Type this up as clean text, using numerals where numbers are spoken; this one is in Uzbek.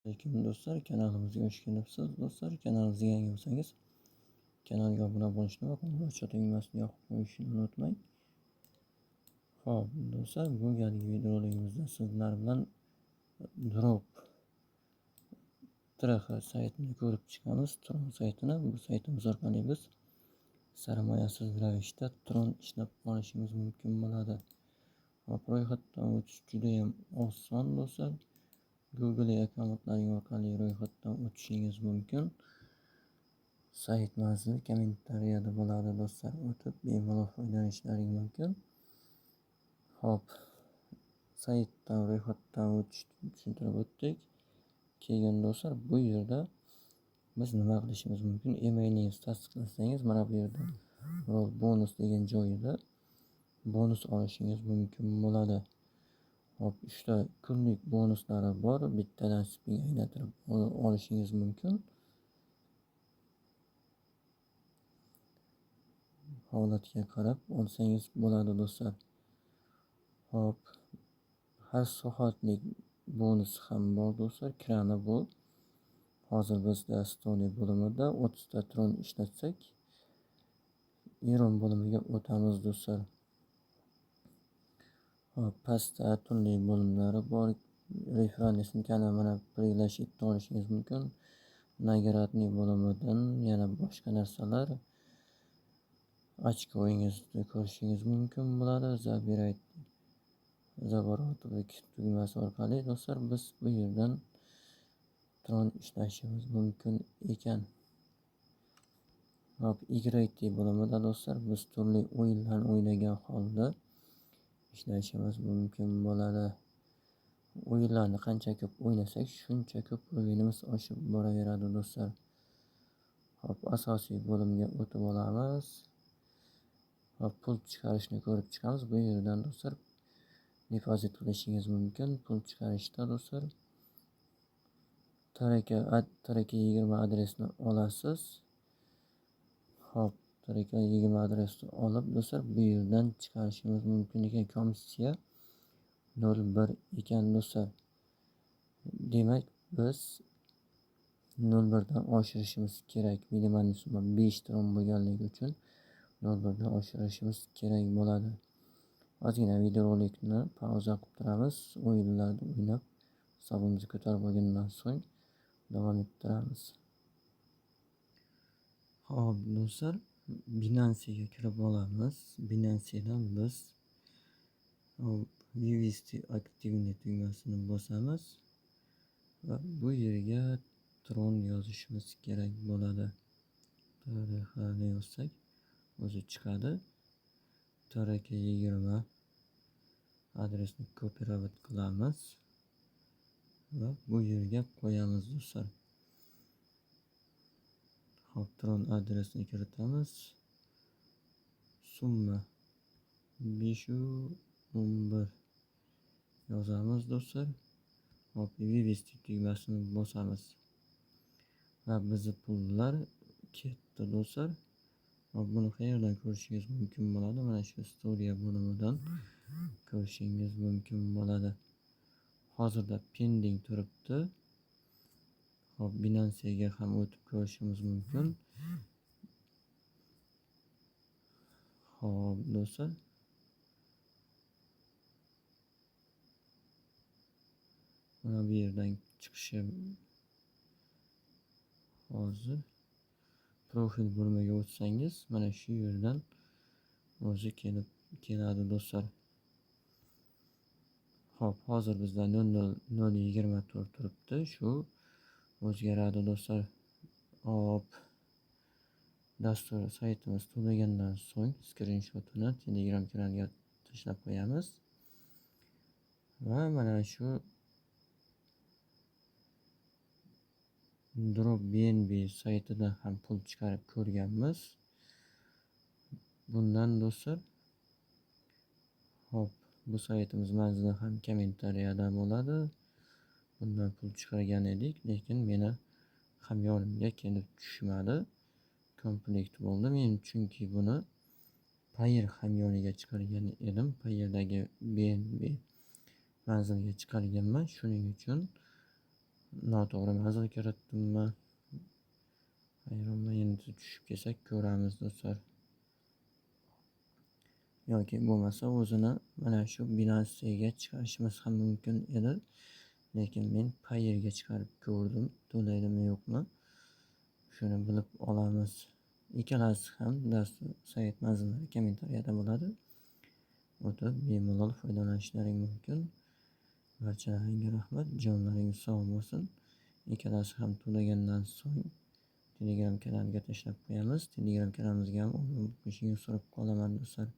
Alaykum do'stlar, kanalimizga xush kelibsiz. Do'stlar, kanalimizga yangi bo'lsangiz, kanalga obuna bo'lishni va qo'ng'iroqcha tugmasini yoqib qo'yishni unutmang. Xo'p, do'stlar, bu galgi videoligimizda sizlar bilan Drop TRX saytini ko'rib chiqamiz. Tron saytini, bu saytimiz orqali biz sarmoyasiz ravishda Tron ishlab olishimiz mumkin bo'ladi. Hop, ro'yxatdan o'tish juda ham oson do'stlar. Google akkauntlaring orqali ro'yxatdan o'tishingiz mumkin. Sayt manzili kommentariyada bo'ladi do'stlar. O'tib bemalol foydalanishlaring mumkin. Xo'p, saytdan ro'yxatdan o'tishni tushuntirib o'tdik. Keyin do'stlar, bu yerda biz nima qilishimiz mumkin? Emailingizni tasdiqlasangiz, mana bu yerda roll bonus degan joyida bonus olishingiz mumkin bo'ladi. Hop, 3 ta kunlik bonuslari bor. Bittadan spin aylantirib olishingiz mumkin. Holatga qarab olsangiz bo'ladi do'stlar. Hop, har soatlik bonus ham bor do'stlar. Krani bu. Hozir bizda Stony bo'limida 30 ta tron ishlatsak, Iron bo'limiga o'tamiz do'stlar. Hop, pastda turli bo'limlari bor. Referral mana пригласить olishingiz mumkin. Наградный bo'limidan yana boshqa narsalar. Ochkoingizni ko'rishingiz mumkin bo'ladi. Забирать zaborotlik tugmasi orqali do'stlar biz bu yerdan tron ishlashimiz mumkin ekan. Hop, YT bo'limida do'stlar biz turli o'yinlarni o'ynagan holda ishlashimiz mumkin bo'ladi. O'yinlarni qancha ko'p o'ynasak, shuncha ko'p o'yinimiz oshib boraveradi do'stlar. Hop, asosiy bo'limga o'tib olamiz. Hop, pul chiqarishni ko'rib chiqamiz. Bu yerdan do'stlar depozit qilishingiz mumkin. Pul chiqarishda do'stlar TRK 20 adresini olasiz. Hop, TRK 20 adresini olib do'stlar bu yerdan chiqarishimiz mumkin ekan. Komissiya 0.1 ekan do'stlar. Demak, biz 0.1 dan oshirishimiz kerak. Minimal summa 5 tron bo'lganligi uchun 0.1 dan oshirishimiz kerak bo'ladi. Ozgina videorolikni pauza qilib turamiz. O'yinlarni o'ynab hisobimizni ko'tarib olgandan so'ng davom ettiramiz. Xo'p, do'stlar, Binance'ga kirib olamiz. Binance'dan biz Вывести активный tugmasini bosamiz va bu yerga Tron yozishimiz kerak bo'ladi. TRXni yozsak o'zi chiqadi. TRK 20 adresni kopirovat qilamiz va bu yerga qo'yamiz do'stlar. Hop, Tron adresini kiritamiz. Summa 5.11 yozamiz do'stlar. Hop, вывести tugmasini bosamiz. Va bizni pullar ketdi do'stlar. Hop, buni qayerdan ko'rishingiz mumkin bo'ladi? Mana shu istoriya bo'limidan ko'rishingiz mumkin bo'ladi. Hozirda pending turibdi. Hop, Binance'ga ham o'tib ko'rishimiz mumkin. Hop, do'stlar. Mana bu yerdan chiqishi hozir profil bo'limiga o'tsangiz, mana shu yerdan o'zi kelib keladi do'stlar. Xo'p, hozir bizda 0.0024 turibdi. Shu o'zgaradi do'stlar. Hop, dastur saytimiz to'lagandan so'ng skrinshotini Telegram kanaliga tashlab qo'yamiz. Va mana shu Drop BNB saytidan ham pul chiqarib ko'rganmiz. Bundan do'stlar, hop, bu saytimiz manzili ham kommentariyada bo'ladi. Bundan pul chiqargan edik, lekin meni hamyonimga kelib tushmadi. Komplekt bo'ldi. Men chunki buni Payeer hamyoniga chiqargan edim. Payeerdagi BNB manziliga chiqarganman. Shuning uchun Noto'g'ri manzil kiritdimmi? Hayronman, endi tushib kelsak ko'ramiz do'stlar. Yoki bo'lmasa o'zini mana shu Binance'ga chiqarishimiz ham mumkin edi. Lekin men Payeerga chiqarib ko'rdim, to'laydimi yo'qmi? Shuni bilib olamiz. Ikkalasi ham dastur sayt manzillari kommentariyada bo'ladi. O'tib bemalol foydalanishlaring mumkin. Barchalaringga rahmat, jonlaringiz sog' bo'lsin. Ikkalasi ham to'lagandan so'ng Telegram kanaliga tashlab qo'yamiz. Telegram kanalimizga ham obuna bo'lishingni so'rab qolaman do'stlar.